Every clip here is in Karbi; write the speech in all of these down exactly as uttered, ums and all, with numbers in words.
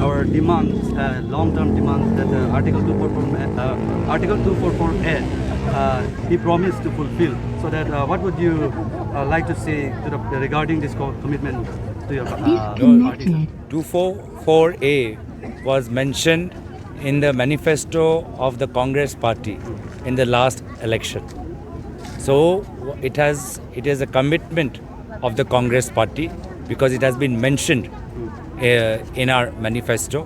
our demands, uh, long-term demands that uh, Article two four four, uh, Article two four four A, uh, he promised to fulfill. So that uh, what would you uh, like to say to the, regarding this co- commitment to your uh, party? two four four A was mentioned in the manifesto of the Congress party in the last election. So it has it is a commitment of the Congress party because it has been mentioned uh, in our manifesto,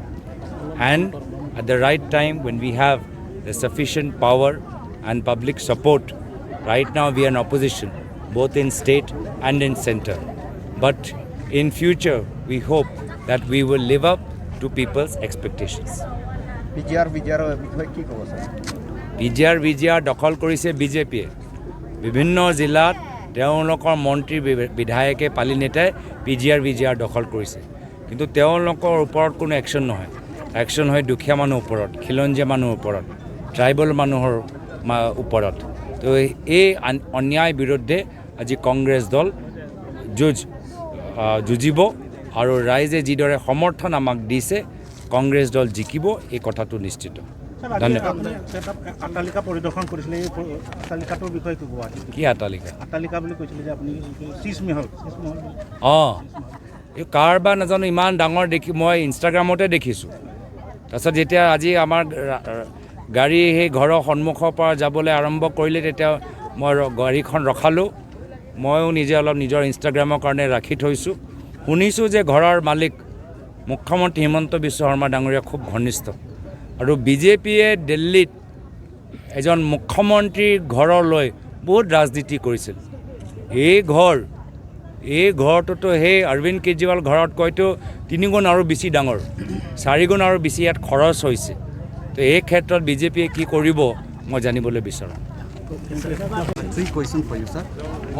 and at the right time when we have the sufficient power and public support, right now we are in opposition both in state and in center, but in future we hope that we will live up to people's expectations. P G R B G R বিষয়ে কি ক'ব sir? P G R B G R দখল কৰিছে B J পিয়ে। বিভিন্ন জিলাত তেওঁলোকৰ মন্ত্ৰী বি- বিধায়কে পালি নেতাই P G R B G R দখল কৰিছে, কিন্তু তেওঁলোকৰ ওপৰত কোনো একশ্যন নহয়। একশ্যন হয় দুখীয়া মানুহৰ ওপৰত, খিলঞ্জীয়া মানুহৰ ওপৰত, ট্ৰাইবেল মানুহৰ মা- ওপৰত। তো এই আন- অন্যায় বিৰুদ্ধে আজি কংগ্ৰেছ দল যুঁজ আহ, যুঁজিব আৰু ৰাইজে যিদৰে সমৰ্থন আমাক দিছে, কংগ্ৰেছ দল জিকিব, এই কথাটো নিশ্চিত। ছাৰ, আজি ধন্যবাদ। আপুনি এটা আটালিকা পৰিদৰ্শন কৰিছিলে, এই প- আটালিকাটোৰ বিষয়ে কি ক'ব আজি? কি আটালিকা? আটালিকা বুলি কৈছিলে যে আপুনি চিজ মহল, চিজ মহল বুলি। অ, এই কাৰ বা নাজানো, ইমান ডাঙৰ দেখি মই ইনষ্টাগ্ৰামতে দেখিছোঁ। তাৰপিছত যেতিয়া আজি আমাৰ ৰা- গাড়ী সেই ঘৰৰ সন্মুখৰ পৰা যাবলৈ আৰম্ভ কৰিলে, তেতিয়া মই ৰ- গাড়ীখন ৰখালোঁ। ময়ো নিজে অলপ নিজৰ ইনষ্টাগ্ৰামৰ কাৰণে ৰাখি থৈছোঁ। শুনিছোঁ যে ঘৰৰ মালিক মুখ্যমন্ত্ৰী হিমন্ত বিশ্ব শৰ্মা ডাঙৰীয়া খুব ঘনিষ্ঠ, আৰু বি জে পিয়ে দিল্লীত এজন মুখ্যমন্ত্ৰীৰ ঘৰলৈ বহুত ৰাজনীতি কৰিছিল। এই ঘৰ এই ঘৰটোতো সেই অৰবিন্দ কেজৰিৱাল ঘৰতকৈতো তিনিগুণ আৰু বেছি ডাঙৰ, চাৰিগুণ আৰু বেছি ইয়াত খৰচ হৈছে। তো এই ক্ষেত্ৰত বি জে পিয়ে কি কৰিব, মই জানিবলৈ বিচাৰোঁ। Three questions for you, sir.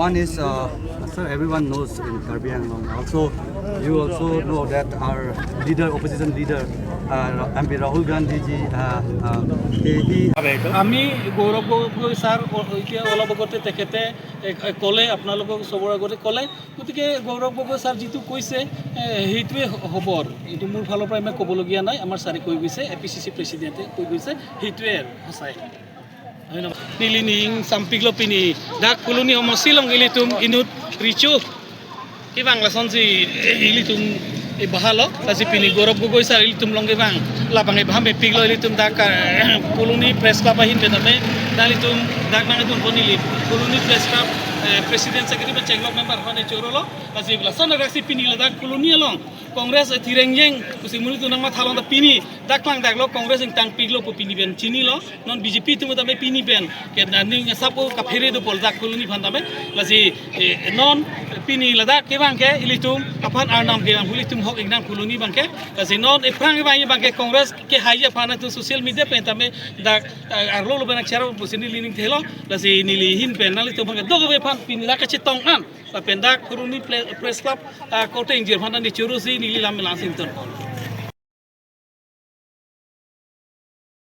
One is, uh, sir, everyone knows in Karbi Anglong. Also, you also know that our leader, opposition leader, uh, M P Rahul Gandhi ji, uh, uh, he, he আমি গৌৰৱ গগৈ ছাৰ অ- এতিয়া অলপ আগতে তেখেতে এ- এ- ক'লে, আপোনালোকক চবৰ আগতে ক'লে। গতিকে গৌৰৱ গগৈ ছাৰ যিটো কৈছে, এ, সেইটোৱে হ- হ'ব আৰু। এইটো মোৰ ফালৰ পৰা ইমান ক'বলগীয়া নাই। আমাৰ ছাৰে কৈ গৈছে, এ পি চি চি প্ৰেচিডেণ্টে কৈ গৈছে, সেইটোৱে আৰু সঁচাই। Neli ning sampiklo pini dak Phuloni homosti along ilitum inut richo kevang lasonsi ilitum ibahalo, lasi pini Gaurav Gogoi sir ilitum along kevang labang ibaham epiklo ilitum dak, eh, Phuloni Press Club ahin petame, dak ilitum dak nangdunpo neli Phuloni Press Club, eh, President Secretary pen Chenglo member hone chorolo, lasi lason adaksi pini ladak Phuloni along Congress, eh, thirengjeng pusi monit atum nangmathalong ta pini dak klang daklo Congress ingtangpiklo pu pini pen chinilo. Non B J P atum tame pini pen ke naning asap ko kaphere do pol dak Phuloni aphan tame, lasi, eh, non pini ladak kevang ke ilitum aphan arnam kevang ilitum hok ingnang Phuloni abang ke, lasi non ephrang kevang abang ke Congress kehai aphan atum social media pen tame dak, eh, arlo lo benak charo pusi neli ning thelo, lasi neli ahin pen nanglitum aphan ke dogo aphan pini dak kachetong an lapen dak Phuloni Ple- Press Club, ah, korte ingjir aphan neli choro si neli lam melang sington.